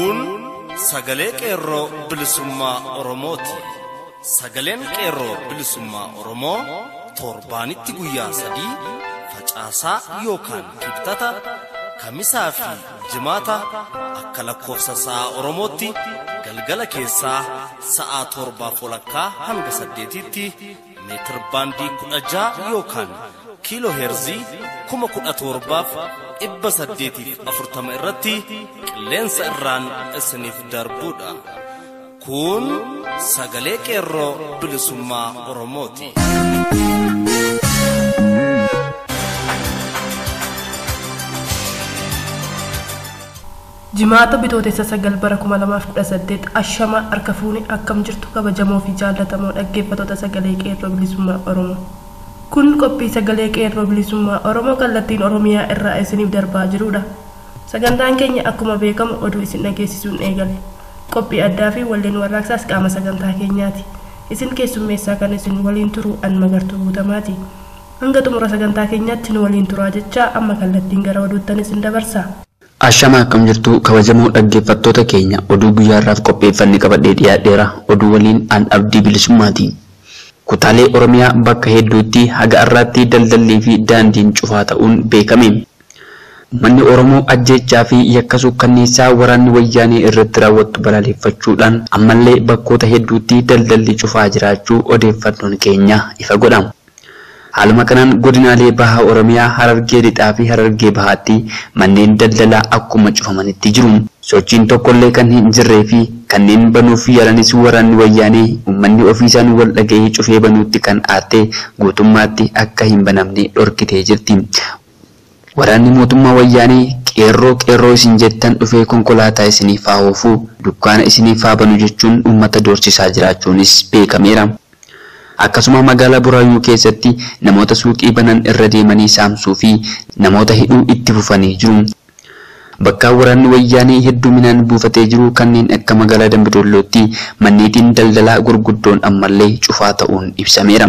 Kun sagalee Qeerroo Bilisummaa Oromooti. Sagaleen Qeerroo Bilisummaa Oromoo torbaanitti guyyaa 3 facaasaa yookaan kibxata, kamisaa fi jimaata akka lakkoofsa sa'a Oromootti galgala keessaa sa'a 7:30 hanga 8tti meetir baandii 16 yookaan kiiloo heerzii 17,840 irratti qilleensa irraan isiniif darbuudha. Kun sagalee Qeerroo Bilisummaa Oromooti. Jimaata bitootessa 9 bara 2018 ashama harka fuuni akkam jirtu kabajamoo fi jaallatamoo dhaggeeffattoota sagalee Qeerroo Bilisummaa Oromoo. Kun qophii sagalee Qeerroo Bilisummaa Oromoo kallattiin Oromiyaa irraa isiniif darbaa jirudha. Sagantaan keenya akkuma beekamu oduu isin dhageessisuun eegale. Qophii addaa fi walleen warraaqsaas qaama sagantaa keenyaati. Isin keessummeessaa kan isin waliin turu an Magartuu Guutamaati. Hanga xumura sagantaa keenyaatti nu waliin turaa jechaa amma kallattiin gara oduuttan isin dabarsa. Ashama akkam jirtu kabajamoo dhaggeeffattoota keenya, oduu guyyaarraaf qopheeffanne qabadhee dhiyaadheera. Oduu waliin an Abdii Bilisummaati. Kutaalee Oromiyaa bakka hedduutti haga har'aatti daldallii fi daandiin cufaa ta'uun beekame. Uummanni Oromoo ajjeechaa fi yakka suukkanneessaa waraanni wayyaanee irratti raawwattu balaaleffachuudhaan ammallee bakkoota hedduutti daldalli cufaa jiraachuu odeeffannoon keenya ifa godha. Haaluma kanaan godinaalee bahaa Oromiyaa Harargee Lixaa fi Harargee Bahaatti manneen daldalaa akkuma cufamanitti jiru. Sochiin tokkollee kan hin jirree fi kanneen banuuf yaalanis waraanni wayyaanee uummanni ofiisaan wal dhaga'ee cufee banuutti kan aarte guutummaatti akka hin banamne dhorkitee jirti. Waraanni mootummaa wayyaanee qeerroo qeerroo isin jettan dhufee konkolaataa isiniif haa oofuu, dukkaana isiniif haa banu jechuun uummata doorsisaa jiraachuunis beekameera. Akkasuma magaalaa Buraayyuu keessatti namoota suuqii banan irra deemanii saamsuu fi namoota hidhuu itti fufanii jiru. Bakka waraanni wayyaanee hedduminaan buufatee jiru kanneen akka magaalaa Dambidollootti manneetiin daldalaa gurguddoon ammallee cufaa ta'uun ibsameera.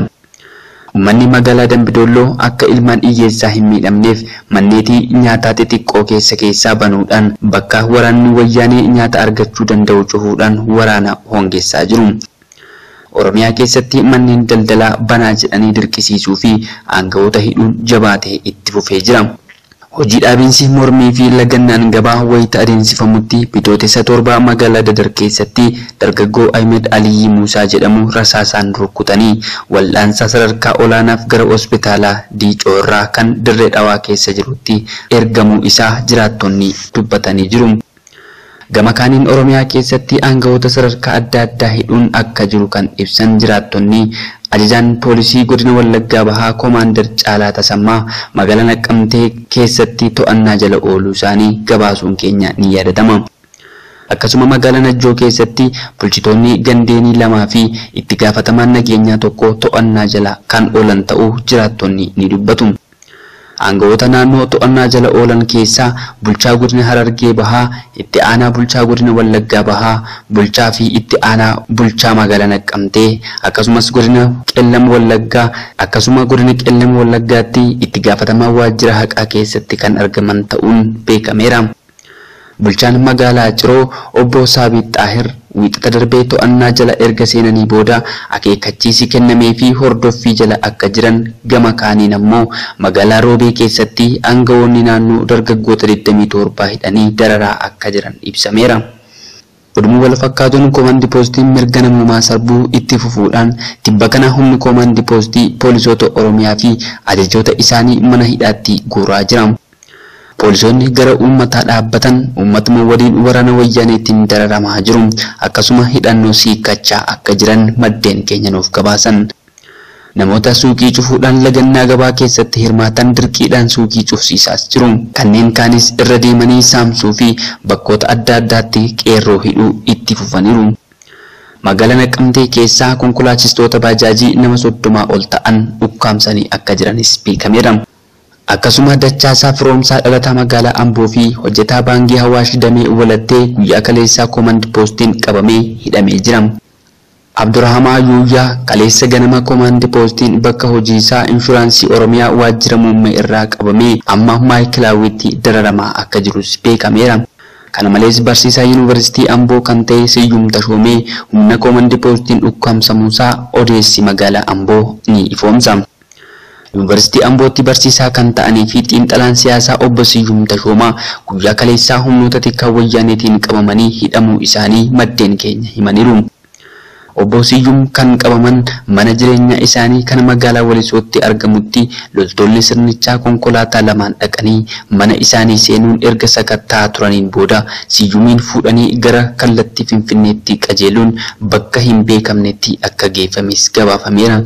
Uummanni magaalaa Dambidolloo akka ilmaan hiyyeessaa hin miidhamneef manneetii nyaataa xixiqqoo keessa keessaa banuudhaan bakka waraanni wayyaanee nyaata argachuu danda'u cufuudhaan waraana hongessaa jiru. Oromiyaa keessatti manneen daldalaa banaa jedhanii dirqisiisuu fi aangawoota hidhuun jabaatee itti fufee jira. Hojii dhaabiinsi mormii fi lagannaan gabaa wayita adeemsifamutti bitootessa 7 magaalaa Dadar keessatti dargaggoo Ahmed Aliyyi Muusaa jedhamu rasaasaan rukkutanii wal'aansa sadarkaa olaanaaf gara hospitaalaa Diicoorraa kan Dirree Dhawaa keessa jirutti ergamuu isaa jiraattonni dubbatanii jiru. Gama kaaniin Oromiyaa keessatti aangawoota sadarkaa adda addaa hidhuun akka jiru kan ibsan jiraattonni ajajaan poolisii godina Wallaggaa Bahaa Koomaandar Caalaa Tasammaa magaalaa Naqqamtee keessatti to'annaa jala ooluu isaanii gabaasuun keenya ni yaadatama. Akkasuma magaalaa Najjoo keessatti bulchitoonni gandeenii 2 fi itti gaafatamaan nageenyaa tokko to'annaa jala kan oolan ta'uu jiraattonni ni dubbatu. Aangawoota naannoo to'annaa jala oolan keessaa bulchaa godina Harargee Bahaa, itti aanaa bulchaa godina Wallaggaa Bahaa, bulchaa fi itti aanaa bulchaa magaalaa Naqqamtee, akkasumas godina Qellam Wallaggaa, akkasuma godina Qellam Wallaggaatti itti gaafatamaa waajjira haqaa keessatti kan argaman ta'uun beekameera. Bulchaan magaalaa Ciroo obbo Saabiit Xaahir wiixata darbee to'annaa jala erga seenanii booda akeekkachiisi kennamee fi hordoffii jala akka jiran, gama kaaniin ammoo magaalaa Roobee keessatti aangawoonni naannoo dargaggoota 27 hidhanii dararaa akka jiran ibsameera. Oduma wal fakkaatuun koomandi poostiin mirga namoomaa sarbuu itti fufuudhaan tibba kana humni koomandi poostii poolisoota Oromiyaa fi ajajoota isaanii mana hidhaatti guuraa jira. Poolisoonni gara uummataa dhaabbatan uummatuma waliin waraana wayyaaneetiin dararamaa jiru. Akkasuma hidhannoo siiqqachaa akka jiran maddeen keenya nuuf gabaasan. Namoota suuqii cufuudhaan lagannaa gabaa keessatti hirmaatan dirqiidhaan suuqii cufsiisaas jiru. Kanneen kaanis irra deemanii saamsuu fi bakkoota adda addaatti qeerroo hidhuu itti fufaniiru. Magaalaa Naqqamtee keessaa konkolaachistoota baajaajii nama 30 ol ta'an ukkaamsanii akka jiranis beekameera. Akkasuma Dachaasaa Firoomsaa dhalataa magaalaa Amboo fi hojjetaa baankii Hawaash damee walattee guyyaa kaleessaa koomandi poostiin qabamee hidhamee jira. Abdurrahamaa Yuuyyaa kaleessa ganama koomandi poostiin bakka hojii isaa inshuraansii Oromiyaa waajjira muummee irraa qabamee amma maayikilaawitti dararamaa akka jirus beekameera. Kana malees barsiisaa Yuunivarsiitii Amboo kan ta'e Siyyum Tashoomee humna koomandi poostiin ukkaamsamuusaa odeessi magaalaa Amboo ni ifoomsa. Yuunivarsiitii Ambootti barsiisaa kan ta'anii fi xiinxalaan siyaasaa obbo Siyyum Tashoomaa guyyaa kaleessaa humnoota tikaa wayyaaneetiin qabamanii hidhamuu isaanii maddeen keenya himaniiru. Obbo Siyyum kan qabaman mana jireenyaa isaanii kan magaalaa Walisootti argamutti loltoonni sirnichaa konkolaataa lamaan dhaqanii mana isaanii seenuun erga sakattaa turaniin booda Siyyumiin fuudhanii gara kallattii Finfinneetti qajeeluun bakka hin beekamnetti akka geeffames gabaafameera.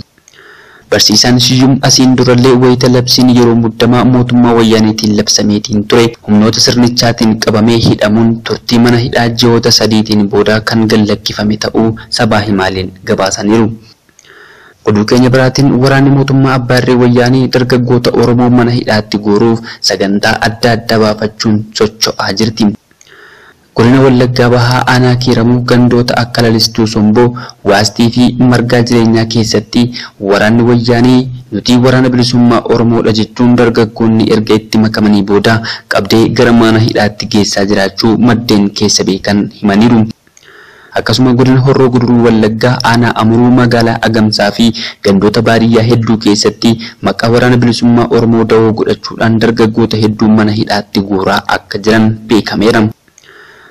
Barsiisaan Siyyum asiin durallee wayita labsiin yeroo muddamaa mootummaa wayyaaneetiin labsameetiin ture humnoota sirnichaatiin qabamee hidhamuun turtii mana hidhaa ji'oota sadiitiin booda kan gallakkifame ta'uu sabaa himaaleen gabaasaniiru. Oduu keenya biraatiin waraanni mootummaa Abbaa Irree Wayyaanee dargaggoota Oromoo mana hidhaatti guuruuf sagantaa adda addaa baafachuun socho'aa jirti. Godina Wallaggaa Bahaa aanaa Kiiramuu gandoota akka Lalistuu Somboo, Waastii fi Margaa Jireenyaa keessatti waraanni wayyaanee nuti waraana bilisummaa Oromoodha jechuun dargaggoonni erga itti makamanii booda qabdee gara mana hidhaatti geessaa jiraachuu maddeen keessa beekan himaniiru. Akkasuma godina Horroo Guduruu Wallaggaa aanaa Amuruu magaalaa Agamsaa fi gandoota baadiyyaa hedduu keessatti maqaa waraana bilisummaa Oromoo dawoo godhachuudhaan dargaggoota hedduu mana hidhaatti guuraa akka jiran beekameera.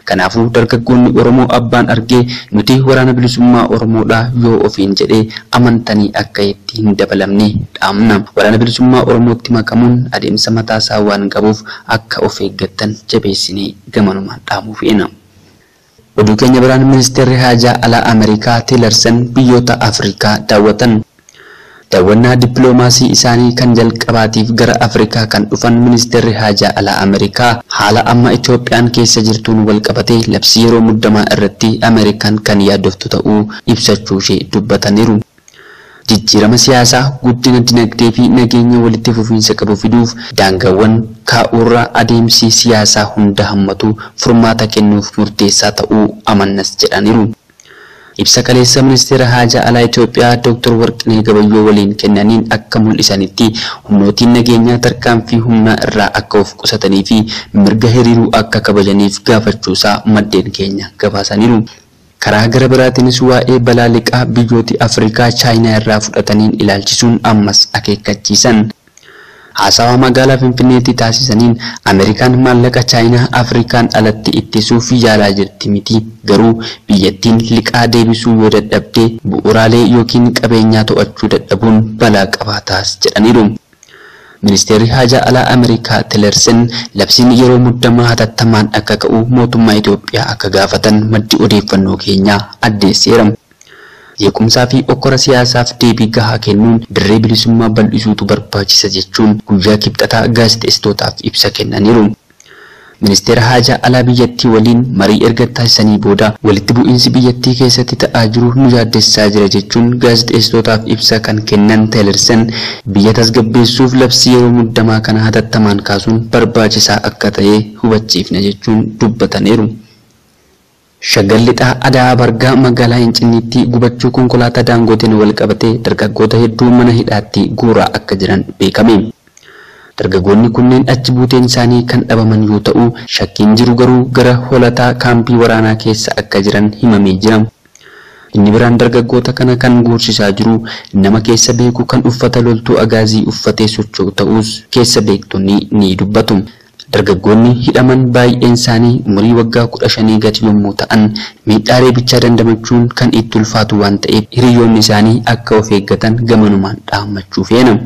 Kanaafuu dargaggoonni Oromoo abbaan argee nuti waraana bilisummaa Oromoodha yoo ofiin jedhee amantanii akka itti hin dabalamne dhaamna. Waraana bilisummaa Oromootti makamuun adeemsa mataasaa waan qabuuf akka of eeggattan jabeessinee gamanumaan dhaamuu feena. Oduu keenya biraan ministeerri haajaa alaa Ameerikaa Tillerson biyyoota Afrikaa daawwatan. Daawwannaa dippiloomaasii isaanii kan jalqabaatiif gara Afrikaa kan dhufan ministeerri haajaa alaa Ameerikaa haala amma Itoophiyaan keessa jirtuun wal qabatee labsii yeroo muddamaa irratti Ameerikaan kan yaaddoftu ta'uu ibsachuu ishee dubbataniiru. Jijjiirama siyaasaa, guddina dinagdee fi nageenya walitti fufiinsa qabu fiduuf daangaawwan kaa'uurra adeemsi siyaasaa hunda hammatu furmaata kennuuf murteessaa ta'uu amannas jedhaniiru. Ibsa kaleessa ministeera haajaa alaa Itoophiyaa Dr. Warqinee Gabayyoo waliin kennaniin akka mul'isanitti humnootiin nageenyaa tarkaanfii humnaa irraa akka of qusatanii fi mirga hiriiruu akka kabajaniif gaafachuusaa maddeen keenya gabaasaniiru. Karaa gara biraatiinis waa'ee balaa liqaa biyyooti Afrikaa Chaayinaa irraa fudhataniin ilaalchisuun ammas akeekkachiisan. Haasawaa magaalaa Finfinneetti taasisaniin Ameerikaan maallaqa Chaayinaa Afrikaan alatti ittisuuf yaalaa jirti miti. Garuu biyyattiin liqaa deebisuu yoo dadhabde bu'uuraalee yookiin qabeenyaa to'achuu dadhabuun balaa qabaataas jedhaniiru. Ministeerri haajaa alaa Ameerikaa Tillerson labsiin yeroo muddamaa hatattamaan akka ka'u mootummaa Itoophiyaa akka gaafatan maddi odeeffannoo keenyaa addeesseera. Jeequmsaa fi okkora siyaasaaf deebii gahaa kennuun dirree bilisummaa bal'isuutu barbaachisa jechuun guyyaa kibxataa gaazexeessitootaaf ibsa kennaniiru. Ministeera haajaa alaa biyyattii waliin marii erga taasisanii booda walitti bu'iinsi biyyattii keessatti ta'aa jiru nu yaaddessaa jira jechuun gaazexeessitootaaf ibsa kan kennan Tillerson biyya tasgabbeessuuf labsii yeroo muddamaa kana hatattamaan kaasuun barbaachisaa akka ta'e hubachiifna jechuun dubbataniiru. Shaggar lixaa Adaa Bargaa magaalaa Hincinniitti gubachuu konkolaataa daangootiin wal qabatee dargaggoota hedduu mana hidhaatti guuraa akka jiran beekame. Dargaggoonni kunneen achi buuteen isaanii kan dhabaman yoo ta'u, shakkiin jiru garuu gara holataa kaampii waraanaa keessa akka jiran himamee jira. Inni biraan dargaggoota kana kan guursisaa jiru nama keessa beeku kan uffata loltuu agaazii uffatee socho'u ta'us keessa beektonni ni dubbatu. Dargaggoonni hidhaman baay'een isaanii umurii waggaa 15 gadi yommuu ta'an miidhaa reebichaa dandamachuun kan itti ulfaatu waan ta'eef hiriyoonni isaanii akka of eeggatan gamanumaan dhaammachuu feena.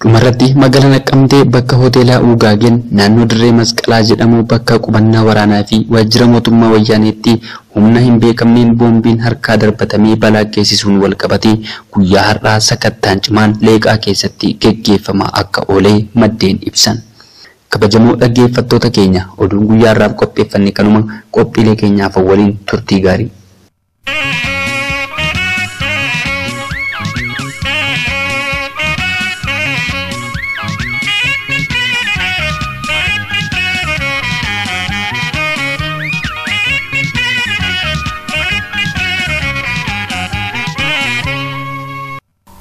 Dhumarratti magaalaa Naqqamtee bakka hoteelaa Uugaagen naannoo Dirree Masqalaa jedhamu bakka qubannaa waraanaa fi waajjira mootummaa wayyaaneetti humna hin beekamneen boombiin harkaa darbatamee balaa geessisuun wal qabatee guyyaa har'aa sakattaan cimaan leeqaa keessatti geggeeffamaa akka oolee maddeen ibsan. Kabajamoo dhaggeeffattoota keenya oduun guyyaa har'aaf qopheeffanne kanuma qophiilee keenyaaf waliin turtii gaarii.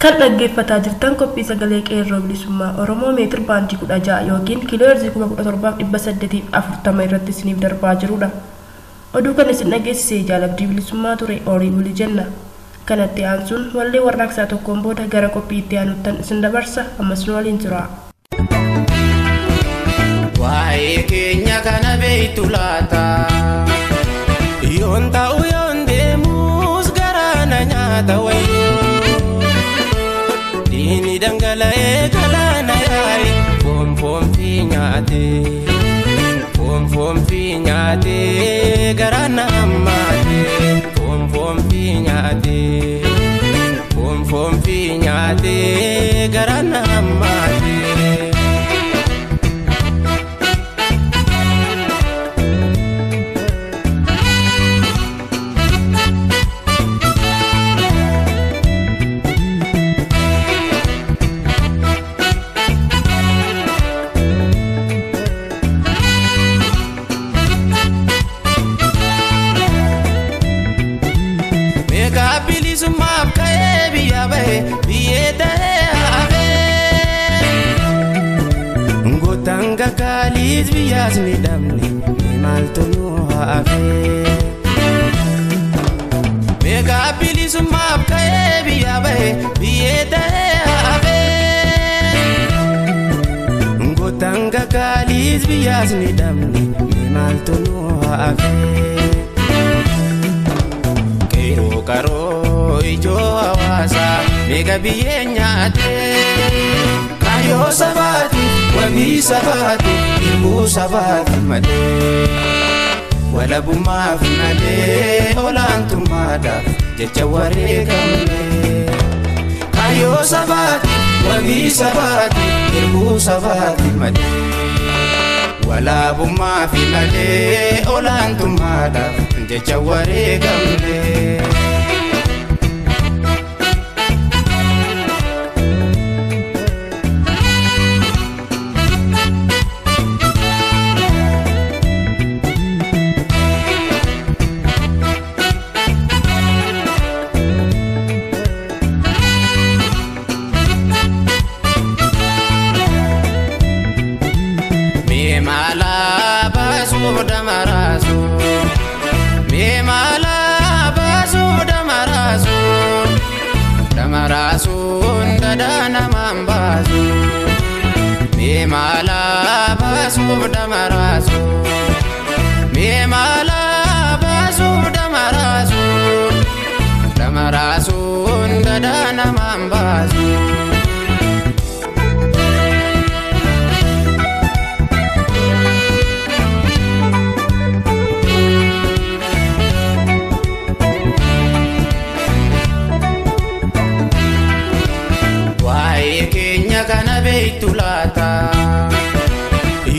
Kan dhaggeeffataa jirtan qophii sagalee qeerroo bilisummaa Oromoo meetir baandii 16 yookiin kiiloo heerzii 17,840 irratti isiniif darbaa jirudha. Oduu kan isin dhageessisee jaalabdii bilisummaa ture horii bulii jenna. Kanatti aansuun wallee warraaqsaa tokkoon booda gara qophii itti aanuttan isin dabarsa ammas nu waliin tura. Waa'ee keenya kana beektu laata? Yoon ta'u yoon deemus garaa na nyaata wayyoo. Diinni dhangala'ee galaana yaa'e foon foon fi nyaate. Foon foon fi nyaate garaa na hammaate. Foon foon fi nyaate. Foon foon fi nyaate garaa na hammaate. Bilisummaaf ka'ee biyya bahe biyyee ta'ee hafee. Gootaan gaggaaliis biyyaas ni dhabne mee maaltu nu hafee. Meeqa bilisummaaf ka'ee biyya bahe biyyee ta'ee hafee. Gootaan gaggaaliis biyyaas ni dhabne mee maaltu nu hafee. Qeerroo qaroo ijoo hawaasaa meeqa biyyee nyaatee. Kaayyoo sabaatiif wabii sabaatiif hirbuu sabaatiif malee. Walabummaaf malee olaantummaadhaaf jecha wareegamne. Kaayyoo sabaatiif wabii sabaatiif hirbuu sabaatiif malee. Walabummaaf malee olaantummaadhaaf jecha wareegamne. Damaraasuun gadaa namaan baasu. Mee maala baasuuf damaraasu. Mee maala baasuuf damaraasu. Damaraasuun gadaa namaan baasu. Waa'ee keenya kana beektu laata?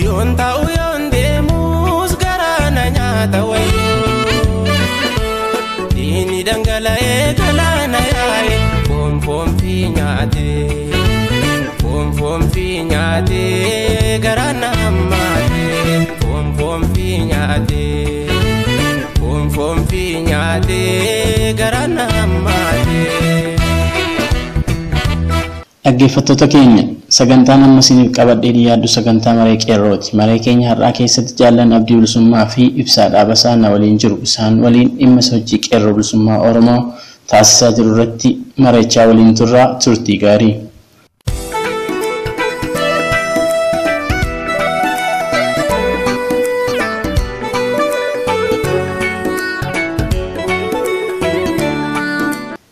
Yoon ta'u yoon deemus garaa na nyaata wayyoo. Diinni dhangala'ee galaana yaa'e foon foon fi nyaate. Foon foon fi nyaate garaa na hammaate. Foon foon fi nyaate. Foon foon fi nyaate garaa na hammaate. Dhaggeeffattoota keenya sagantaan amma isiniif qabadhee dhiyaadhu sagantaa maree qeerrooti. Maree keenya har'aa keessatti jaallan Abdii Bilisummaa fi Ibsaa Dhaabasaa na waliin jiru. Isaan waliin dhimma sochii qeerroo bilisummaa Oromoo taasisaa jiru irratti mareechaa waliin turraa turtii gaarii.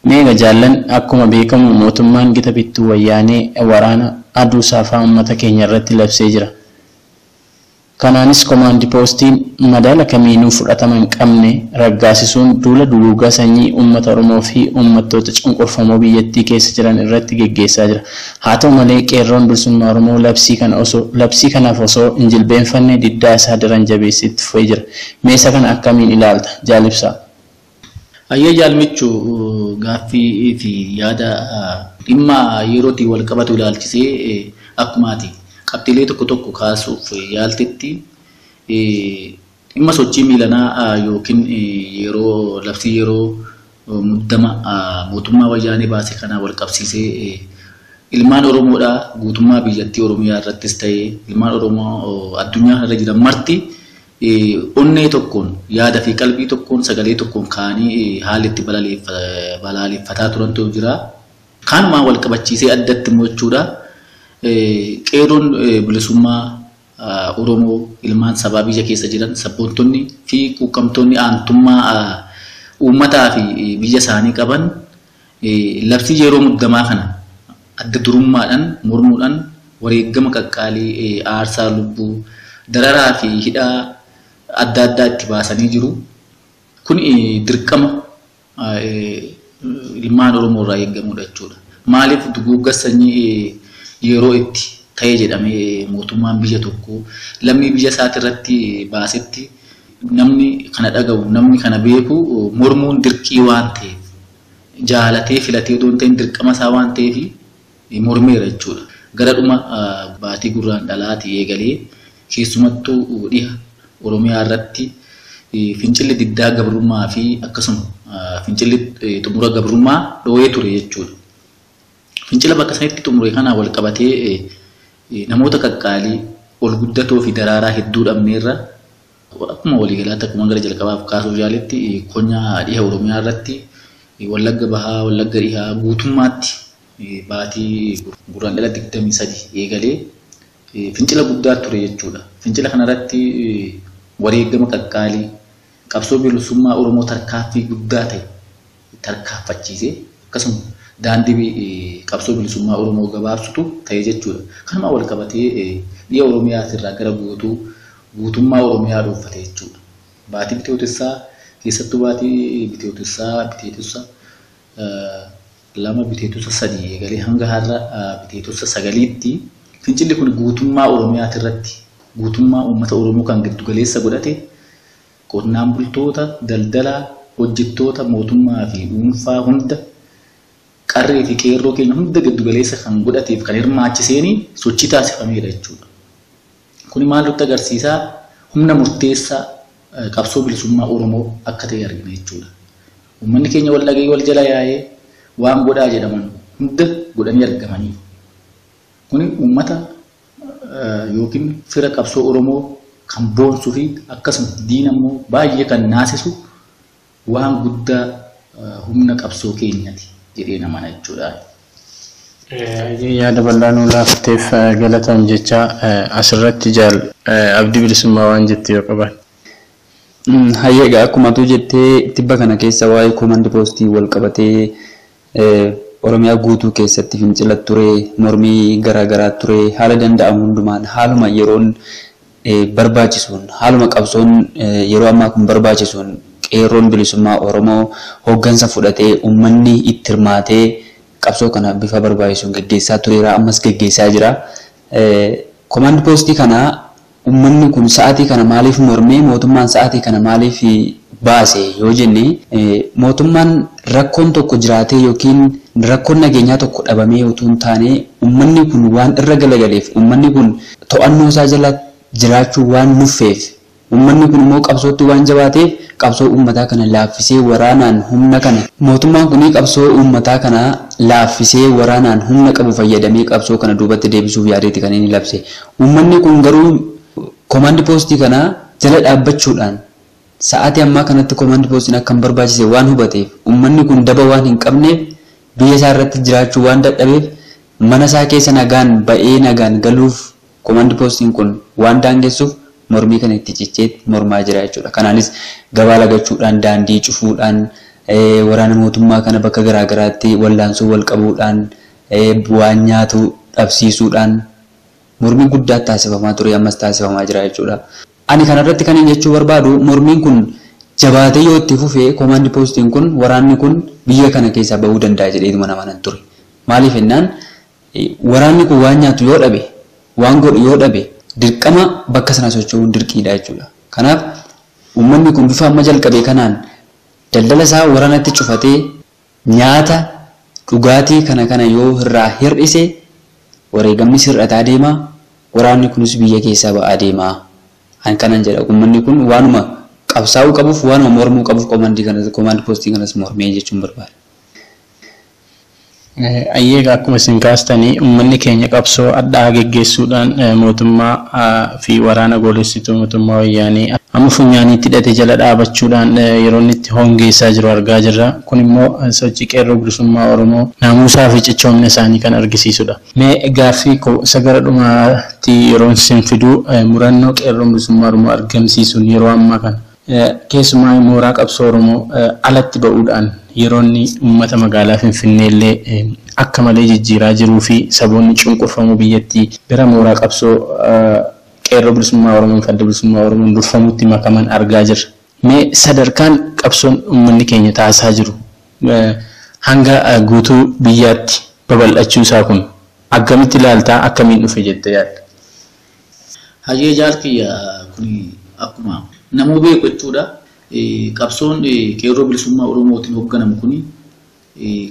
Meega jaallan akkuma beekamu mootummaan gita bittuu wayyaanee waraana aduu saafaa uummata keenya irratti labsee jira. Kanaanis komaandi poostiin madaala kamiinuu fudhatama hin qabne raggaasisuun duula duguuggaa sanyii uummata Oromoo fi uummattoota cunqurfamoo biyyattii keessa jiran irratti geggeessaa jira. Haa ta'u malee qeerroon bilisummaa Oromoo labsii kanaaf osoo hin jilbeenfanne diddaa isaa daran jabeessee itti fufee jira. Meesa kana akkamiin ilaalta? Jaal Ibsaa. Ayyee jaalmichu gaaffii fi yaada dhimma yerootiin wal qabatu ilaalchisee akkumaati qabxiilee tokko tokko kaasuuf yaaltetti dhimma sochii miilanaa yookiin yeroo labsii yeroo muddama mootummaa wayyaanee baase kanaa wal qabsiisee ilmaan Oromoodhaa guutummaa biyyattii Oromiyaa irrattis ta'ee ilmaan Oromoo addunyaa irra jiran marti onnee tokkoon yaada fi qalbii tokkoon sagalee tokkoon ka'anii haalli itti balaaleffataa turantu jira. Kanumaan wal qabachiisee addatti immoo jechuudha. Qeerroon bilisummaa Oromoo ilmaan sabaa biyya keessa jiran sabboontonni fi quuqqamtoonni aantummaa uummataa fi biyya isaanii qaban labsii yeroo muddamaa kana adda durummaadhaan mormuudhaan wareegama qaqqaalii aarsaa lubbuu dararaa fi hidhaa adda addaa itti baasanii jiru. Kun dirqama ilmaan Oromoo irraa eegamudha jechuudha. Maaliif duguugga sanyii yeroo itti ta'e jedhamee mootummaan biyya tokkoo lammii biyya isaati irratti baasetti namni kana dhaga'u namni kana beeku mormuun dirqii waan ta'eef jaalatee filatee otoo hin ta'in dirqama isaa waan ta'eef mormeera jechuudha. Gara dhuma baatii gurraan dhalaatii eegalee keessumattuu dhiha Oromiyaa irratti fincilli diddaa gabrummaa fi akkasuma fincilli xumura gabrummaa dhoo'ee ture jechuudha. Fincila bakka sanitti xumure kanaan wal qabatee namoota qaqqaalii ol guddatoo fi daraaraa hedduu dhabneerra akkuma waliigalaatti akkuma gara jalqabaaf kaasuuf yaaletti konyaa dhiha Oromiyaa irratti Wallagga Bahaa, Wallagga Dhihaa guutummaatti baatii gurraandhala 23 eegalee fincila guddaa ture jechuudha. Fincila kanarratti wareegama qaqqaalii qabsoo bilisummaa Oromoo tarkaanfii guddaa ta'e tarkaanfachiisee akkasuma daandii qabsoo bilisummaa Oromoo gabaabsutu ta'e jechuudha. Kanuma wal qabatee dhiha Oromiyaa irraa gara guutummaa Oromiyaa dhuunfate jechuudha. Baatii Bitootessaa keessattuu baatii Bitootessaa Bitootessa 2 Bitootessa 3 eegalee hanga har'a Bitootessa 9tti fincilli kun guutummaa Oromiyaa irratti guutummaa uummata Oromoo kan giddu galeessa godhate qonnaan bultoota, daldalaa, hojjettoota mootummaa fi dhuunfaa hunda qarree fi qeerroo keenya hunda giddu galeessa kan godhateef kan hirmaachiseen sochii taasifameera jechuudha. Kuni maal nutti agarsiisaa? Humna murteessaa qabsoo bilisummaa Oromoo akka ta'e argina jechuudha. Uummanni keenya wal dhagee wal jala yaa'ee waan godhaa jedhaman hunda godhanii argamanii. Kuni uummata yookiin fira qabsoo Oromoo kan boonsuu fi akkasuma diina immoo baay'ee kan naasisu waan guddaa humna qabsoo keenyati jedhee namana jechuudha. Yaada bal'aa nuu laafteef galatoom jecha asirratti jaal Abdii Bilisummaa waan jette yoo qaban. Hayyeegaa akkuma tu jettee tibba kana keessa waa'ee koomandi poostii wal qabatee Oromiyaa guutuu keessatti fincila ture, mormii garaagaraa ture, haala danda'amu hundumaan haaluma yeroon barbaachisuun, haaluma qabsoon yeroo ammaa kun barbaachisuun qeerroon bilisummaa Oromoo hooggansa fudhatee uummanni itti hirmaatee qabsoo kana bifa barbaachisuun geggeessaa tureera, ammas geggeessaa jira. Koomandi poostii kana uummanni kun sa'aatii kana maaliif mormee mootummaan sa'aatii kana maaliif baase yoo jenne mootummaan rakkoon tokko jiraatee yookiin rakkoon nageenyaa tokko dhabamee utuu hin taane uummanni kun waan irra galagaleef uummanni kun to'annoo isaa jala jiraachuu waan nuffeef uummanni kun immoo qabsootti waan jabaateef qabsoo uummataa kana laaffisee waraanaan humna kana mootummaan kun qabsoo uummataa kana laaffisee waraanaan humna qabu fayyadamee qabsoo kana duubatti deebisuuf yaadeeti kan inni labse. Uummanni kun garuu koomandi poostii kana jala dhaabbachuudhaan sa'aatii ammaa kanatti koomandi poostiin akka hin barbaachise waan hubateef uummanni kun daba waan hin qabneef biyya isaa irratti jiraachuu waan dadhabeef mana isaa keessa nagaan ba'ee nagaan galuuf koomandi poostiin kun waan daangessuuf mormii kana itti cichee mormaa jira jechuudha. Kanaanis gabaa lagachuudhaan, daandii cufuudhaan, waraana mootummaa kana bakka garaagaraatti wallaansoo wal qabuudhaan, waan nyaatu dhabsiisuudhaan mormii guddaa taasifamaa ture ammas taasifamaa jira jechuudha. Ani kanarratti kan hin jechuu barbaadu mormiin kun jabaatee yoo itti fufee koomandi poostiin kun waraanni kun biyya kana keessaa bahuu danda'a jedheetuma nama nan ture. Maaliif jennaan waraanni kun waan nyaatu yoo dhabe, waan godhu yoo dhabe dirqama bakka sana socho'uun dirqiidha jechuudha. Kanaaf uummanni kun bifa amma jalqabe kanaan daldala isaa waraanatti cufatee nyaata dhugaatii kana kana yoo irraa hir'ise wareegamni hir'ataa deema, waraanni kunis biyya keessaa ba'aa deema. An kanan jedha uummanni kun waanuma qabsaa'uu qabuuf waanuma mormuu qabuuf komandii kanas komaand poostii kanas mormee jechuun barbaada. Ayyeega akkuma isin kaastanii uummanni keenya qabsoo addaa geggeessuudhaan mootummaa fi waraana goolessituu mootummaa wayyaanee amma funyaaniitti hidhate jala dhaabachuudhaan yeroo inni itti hongeessaa jiru argaa jirra. Kun immoo sochii qeerroo bilisummaa Oromoo naamusaa fi cichoomina isaanii kan argisiisudha. Mee gaaffii koo isa gara dhumaatti yeroo isin fiduu murannoo qeerroo bilisummaa Oromoo argamsiisuun yeroo ammaa kana keessumaa mooraa qabsoo Oromoo alatti ba'uudhaan yeroo inni uummata magaalaa Finfinnee illee akka malee jijjiiraa jiruu fi saboonni cunqurfamuu biyyattii gara mooraa qabsoo qeerroo bilisummaa Oromoon fi adda bilisummaa Oromoon durfamutti makaman argaa jirra. Mee sadarkaan qabsoon uummanni keenya taasisaa jiru hanga guutuu biyyaatti babal'achuu isaa kun akkamitti ilaaltaa akkamiin dhufe jettee yaadda? Hayyee jaalkiyya kun akkuma namuu beeku jechuudha. Qabsoon qeerroo bilisummaa Oromootiin hoogganamu kun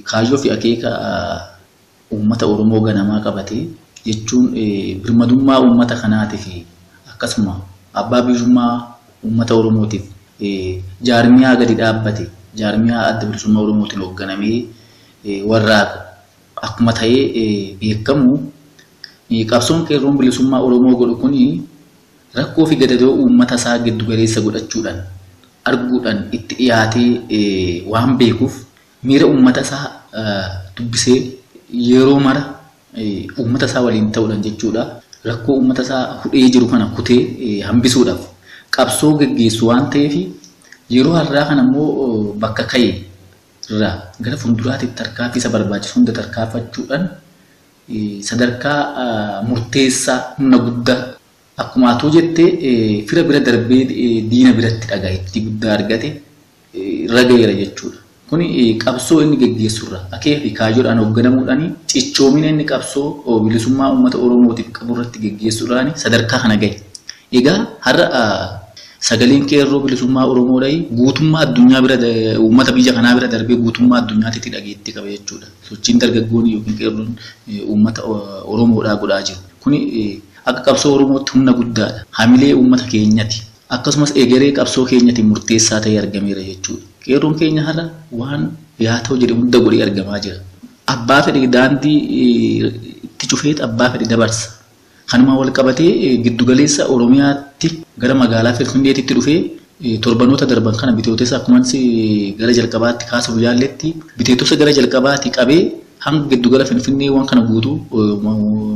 kaayyoo fi akeeka uummata Oromoo ganamaa qabate jechuun birmadummaa uummata kanaatiif akkasuma abbaa biyyummaa uummata Oromootiif jaarmiyaa gadi dhaabbate jaarmiyaa adda bilisummaa Oromootiin hoogganamee warraaqu akkuma ta'ee beekamu qabsoon qeerroon bilisummaa Oromoo godhu kun rakkoo fi gadadoo uummata isaa giddu galeessa godhachuudhaan arguudhaan itti dhiyaatee waan beekuuf miira uummata isaa dubbisee yeroo mara uummata isaa waliin ta'uudhaan jechuudha. Rakkoo uummata isaa hudhee jiru kana kutee hambisuudhaaf qabsoo geggeessu waan ta'eef yeroo har'aa kana immoo bakka ka'e irraa gara fuulduraatti tarkaanfii isa barbaachisu hunda tarkaanfachuudhaan sadarkaa murteessaa humna guddaa akkuma atuu jettee fira bira darbee diina biratti dhagayetti guddaa argate ragayeera jechuudha. Kuni qabsoo inni geggeessurra akeeka fi kaayyoodhaan hoogganamuudhaan cichoomina inni qabsoo bilisummaa uummata Oromootiif qaburratti geggeessuudhaan sadarkaa kana gahe. Egaa har'a sagaleen qeerroo bilisummaa Oromoodhaan guutummaa addunyaa bira uummata biyya kanaa bira darbee guutummaa addunyaatti dhageettii qaba jechuudha. Sochiin dargaggoon yookiin qeerroon uummata Oromoodhaa godhaa jiru. Kuni akka qabsoo Oromootti humna guddaadha. Hamilee uummata keenyati. Akkasumas egeree qabsoo keenyatti murteessaa ta'ee argameera jechuudha. Qeerroon keenya har'a waan yaa ta'u jedhe hunda godhee argamaa jira. Abbaa fedhe daandii itti cufeet abbaa fedhe dabarsa. Kanuma wal qabatee giddugaleessa Oromiyaatti gara magaalaa Finfinneetti dhufee torbanoota darban kana bitootessa akkuma gara jalqabaatti kaasuuf yaalletti bitootessa gara jalqabaatti qabee hanga giddugala Finfinnee waan kana guutuu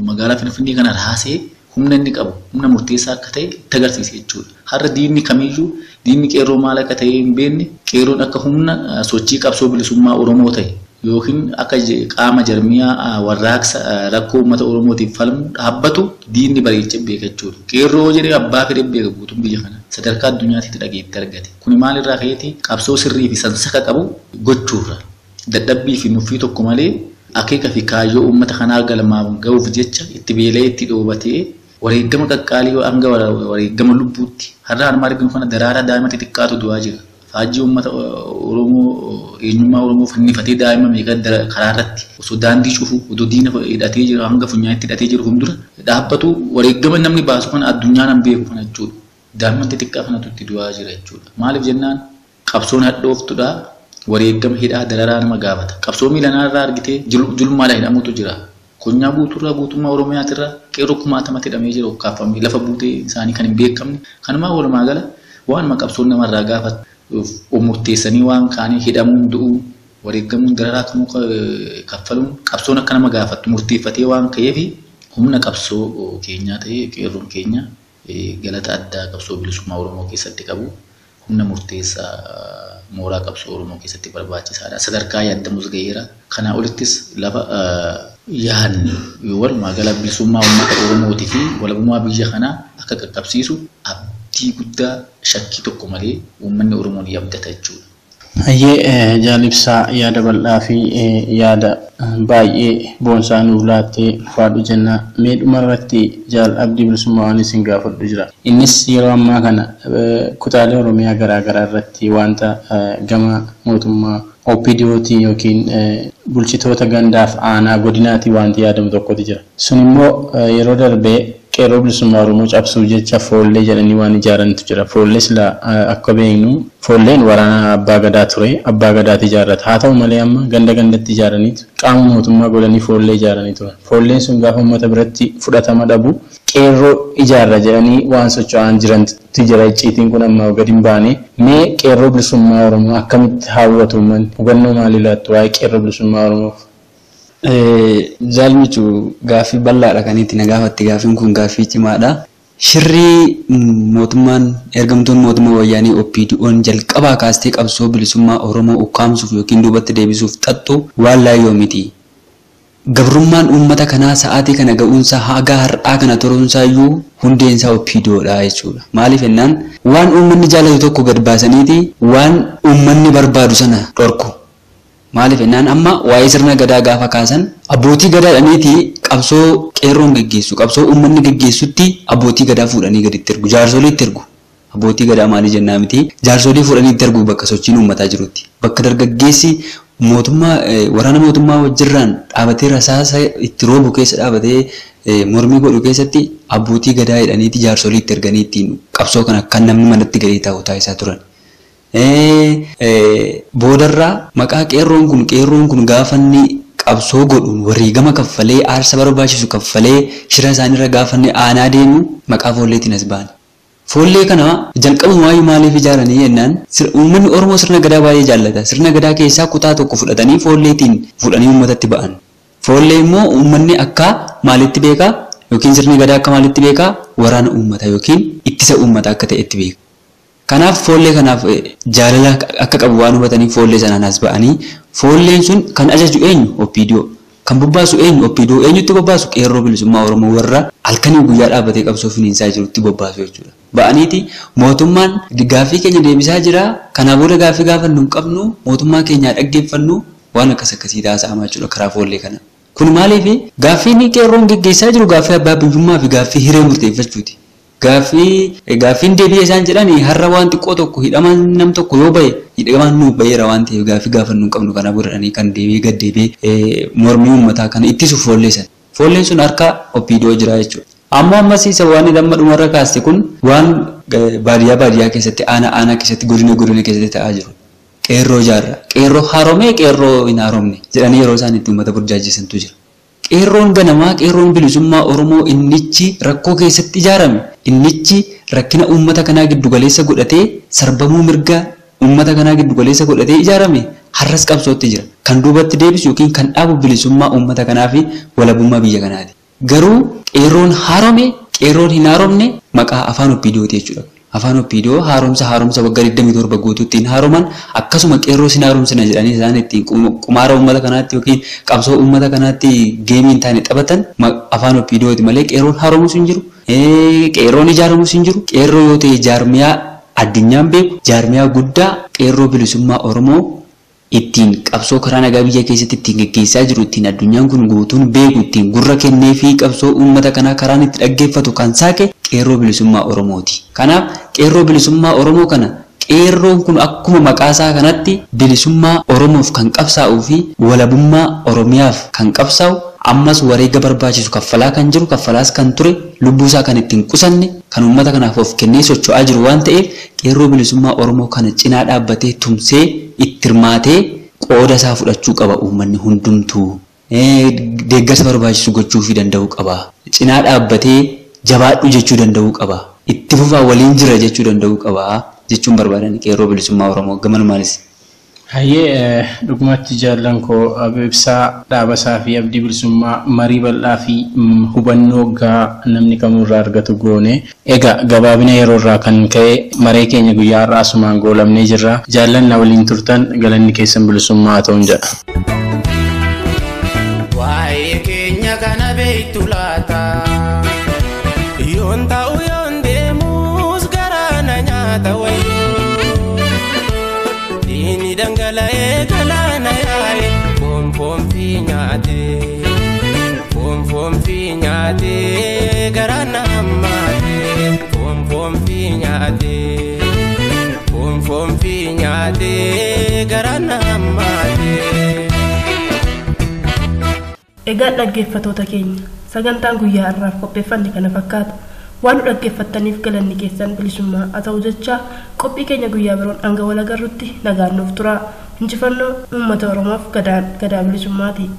magaalaa Finfinnee kana raasee humna inni qabu humna murteessaa akka ta'e itti agarsiise jechuudha. Har'a diinni kamiyyuu diinni qeerroo maal akka ta'e hin beekne qeerroon akka humna sochii qabsoo bilisummaa Oromoo ta'e yookiin akka qaama jarmiyaa warraaqsa rakkoo uummata Oromootiif falmu dhaabbatu diinni bareechee beeka jechuudha. Qeerroo jedhee abbaa fedhe beeka guutuun biyya kana sadarkaa addunyaatti dhageetti argate. Kuni maalirraa ka'eeti qabsoo sirrii fi sansaka qabu gochuurra dadhabbii fi nuffii tokko malee akeeka fi kaayyoo uummata kanaa galmaan ga'uuf jecha itti beela'ee itti dhoobatee wareegama qaqqaalii hanga wareegama lubbuutti har'a harma arginu kana daraaraa daa'ima xixiqqaatu du'aa jira. Faajjii uummata Oromoo eenyummaa Oromoo fannifatee daa'ima meeqa karaa irratti osoo daandii cufu osoo diina hidhatee jiru hanga funyaanitti hidhatee jiru fuuldura dhaabbatu wareegama namni baasu kana addunyaan hin beeku kana jechuudha. Daa'imman xixiqqaa kanatu itti du'aa jira jechuudha. Maaliif jennaan qabsoon hadhooftudha wareegama hidhaa dararaa nama gaafata. Qabsoo miilanaa irraa argitee julmaadhaan hidhamutu jira. Konyaa guutuurraa guutummaa Oromiyaatirraa qeerroo kumaatamatti hidhamee jira ukkaafamee lafa buutee isaanii kan hin beekamne. Kanumaa walumaa gala waanuma qabsoon namarraa gaafatu murteessanii waan kaanii hidhamuun du'uun wareegamuun dararaa kamuu kaffaluun qabsoon akka nama gaafattu murteeffatee waan ka'eef humna qabsoo keenyaa ta'ee qeerroon keenya galata addaa qabsoo bilisummaa Oromoo keessatti qabu humna murteessaa mooraa qabsoo Oromoo keessatti barbaachisaadha. Sadarkaa yaadamus gaheera. Kanaa olittis lafa yaadni walumaa gala bilisummaa uummata Oromootii fi walabummaa biyya kanaa akka qaqqabsiisu abdii guddaa shakkii tokko malee uummanni Oromoo ni abdata jechuudha. Hayyee jaalibsaa yaada bal'aa fi yaada baay'ee boonsaa nuuf laattee faadhu jenna. Mee dhuma irratti jaal abdii bilisummaa waan isin gaafadhu jira. Innis yeroo ammaa kana kutaalee Oromiyaa garaa garaa irratti wanta gama mootummaa OPDOtiin yookiin bulchitoota gandaaf aanaa godinaatiin wanti yaadamu tokkotu jira. Sun immoo yeroo darbee Qeerroo Bilisummaa Oromoo cabsuuf jecha foollee jedhanii waan ijaarantu jira. Foollee sila akka beeknu foolleen waraana abbaa gadaa ture. Abbaa gadaati ijaarrata. Haa ta'u malee amma ganda gandatti ijaaraniitu qaama mootummaa godhanii foollee ijaaranii turan. Foolleen sun gaafa uummata biratti fudhatama dhabu qeerroo ijaarra jedhanii waan socho'an jirantu jira. Icciitiin kun amma gadi hin baane. Mee Qeerroo Bilisummaa Oromoo akkamitti hawwatu uummanni? Hubannoo maalii laattu waa'ee Qeerroo Bilisummaa Oromoof? Jaalmichu gaaffii bal'aadha kan itti na gaafatte. Gaaffiin kun gaaffii cimaadha. Shirrii mootummaan ergamtuun mootummaa wayyaanii OPDO'n jalqabaa kaastee qabsoo bilisummaa Oromoo ukkaamsuuf yookiin duubatti deebisuuf xaxxu waan laayyoo miti. Gabrummaan uummata kanaa sa'aatii kana ga'uunsaa haga har'aa kana turuunsaa iyyuu hundeensaa OPDOdha jechuudha. Maaliif jennaan waan uummanni jaalatu tokko gad baasaniiti waan uummanni barbaadu sana dhorku. Maaliif jennaan amma waa'ee sirna gadaa gaafa kaasan abbootii gadaadhaniiti qabsoo qeerroon geggeessu, qabsoo uummanni geggeessutti abbootii gadaa fuudhanii gaditti ergu, jaarsolii itti ergu. Abbootii gadaa maalii jennaa miti, jaarsolii fuudhanii itti ergu bakka sochiin uummataa jirutti. Bakka dargaggeessi mootummaa waraana mootummaa wajjirraan dhaabatee rasaasa itti roobu keessa dhaabatee mormii godhu keessatti abbootii gadaa jedhaniiti jaarsolii itti erganii ittiin qabsoo kana kan namni manatti gadee taa'u taasisaa turan. Boodarraa maqaa qeerroon kun gaafa inni qabsoo godhu wareegama kaffalee aarsa barbaachisu kaffalee shira isaaniirra gaafa inni aanaa deemu maqaa foolleetiin as ba'an. Foollee kana jalqabumaayyuu maaliif ijaaranii jennaan uummanni Oromoo sirna gadaa baay'ee jaallata. Sirna gadaa keessaa kutaa tokko fudhatanii foolleetiin fuudhanii uummatatti ba'an. Foollee immoo uummanni akka maalitti beekaa yookiin sirni gadaa akka maalitti beekaa waraana uummataa yookiin ittisa uummataa akka ta'etti beeka. Kanaaf foollee kanaaf jaalala akka qabu waan hubatanii foollee sanaan as ba'anii foolleen sun kan ajaju eenyu OPDO, kan bobbaasu eenyu OPDO, eenyutti bobbaasu Qeerroo Bilisummaa Oromoo warra halkanii guyyaa dhaabbatee qabsoo finiinsaa jirutti bobbaasu jechuudha. Ba'aniiti mootummaan gaaffii keenya deebisaa jira, kanaa booda gaaffii gaafannu hin qabnu, mootummaa keenyaa dhaggeeffannu waan akkas akkasii taasifama jechuudha karaa foollee kana. Kun maaliif gaaffiin qeerroon geggeessaa jiru gaaffii abbaa biyyummaa fi gaaffii hiree murteeffachuuti. Gaaffiin deebi'ee isaan jedhan har'a waan xiqqoo tokko hidhamaan nam tokko yoo bahe hidhamaan nuuf baheera waan ta'eef gaaffii gaafannu hin qabnu kana godhanii kan deebi'ee gad deebi'ee mormii uummataa kana ittisu foollee sana. Foolleen sun harka OPDO jira jechuudha. Ammoo ammas isa waan amma dhumarra kaaste kun waan baadiyyaa baadiyyaa keessatti aanaa aanaa keessatti godina godina keessatti ta'aa jiru. Qeerroo jaarra, qeerroo haaromee qeerroo hin haaromne jedhanii yeroo isaan itti uummata burjaajessantu jira. Qeerroon ganamaa, qeerroon bilisummaa Oromoo innichi rakkoo keessatti ijaarame, innichi rakkina uummata kanaa giddugaleessa godhatee sarbamuu mirga uummata kanaa giddugaleessa godhatee ijaarame har'as qabsootti jira. Kan duubatti deebisu yookiin kan dhaabu bilisummaa uummata kanaa fi walabummaa biyya kanaati. Garuu qeerroon haarome, qeerroon hin haaromne maqaa afaan OPDOti jechuudha. Afaan OPDO haaromsa waggaa 27 guutuu ittiin haaroman akkasuma qeerroo sin haaromsina jedhanii isaan ittiin qumaara uummata kanaatti yookiin qabsoo uummata kanaatti geemii hin taane taphatan afaan OPDOti malee qeerroon haaromus hin jiru. Qeerroon ijaaramus hin jiru. Qeerroo yoo ta'e jaarmiyaa addunyaan beeku jaarmiyaa guddaa qeerroo bilisummaa Oromoo ittiin qabsoo karaa nagaa biyya keessatti ittiin geggeessaa jiru ittiin addunyaan kun guutuun beeku ittiin gurra kennee fi qabsoo uummata kanaa karaan itti dhaggeeffatu kan saaqe qeerroo bilisummaa Oromooti. Kanaaf qeerroo bilisummaa Oromoo kana qeerroon kun akkuma maqaasaa kanatti bilisummaa Oromoof kan qabsaa'uu fi walabummaa Oromiyaaf kan qabsaa'u ammas wareega barbaachisu kaffalaa kan jiru kaffalaas kan ture lubbuusaa kan ittiin qusanne kan uummata kanaaf of kennee socho'aa jiru waan ta'eef qeerroo bilisummaa Oromoo kana cinaa dhaabbatee tumsee itti hirmaatee qooda isaa fudhachuu qaba uummanni hundumtuu. Deeggarsa barbaachisu gochuufii danda'uu qaba. Cinaa dhaabbatee jabaadhu jechuu danda'uu qaba. Itti fufaa waliin jira jechuu danda'uu qaba jechuun barbaadan qeerroo bilisummaa Oromoo gamanumanis. Hayyee dhugumatti jaallan koo ibsaa dhaabasaa fi abdii bilisummaa marii bal'aa fi hubannoo gahaa namni kamurraa argatu goone. Egaa gabaabina yeroo irraa kan ka'e maree keenya guyyaa har'aa asumaan goolamnee jirra. Jaallan na waliin turtan galanni keessan bilisummaa haa ta'uun jedha. Waa'ee keenya kana beektu laata? Yoon ta'u yoon deemus garaa na nyaata wayyoo. Diinni dhangala'ee galaana yaa'e foon foon fi nyaatee. Foon foon fi nyaatee garaa na hammaatee. Foon foon fi nyaatee. Foon foon fi nyaatee garaa na hammaatee. Egaa dhaggeeffattoota keenya Sagantaan guyyaa har'aaf qopheeffanne kana fakkaata. Waan nu dhaggeeffattaniif galanni keessan bilisummaa haa ta'u jecha qophii keenya guyyaa biroon hanga wal agarrutti nagaan nuuf tura. Injifannoo uummata Oromoof gadaan gadaa bilisummaati.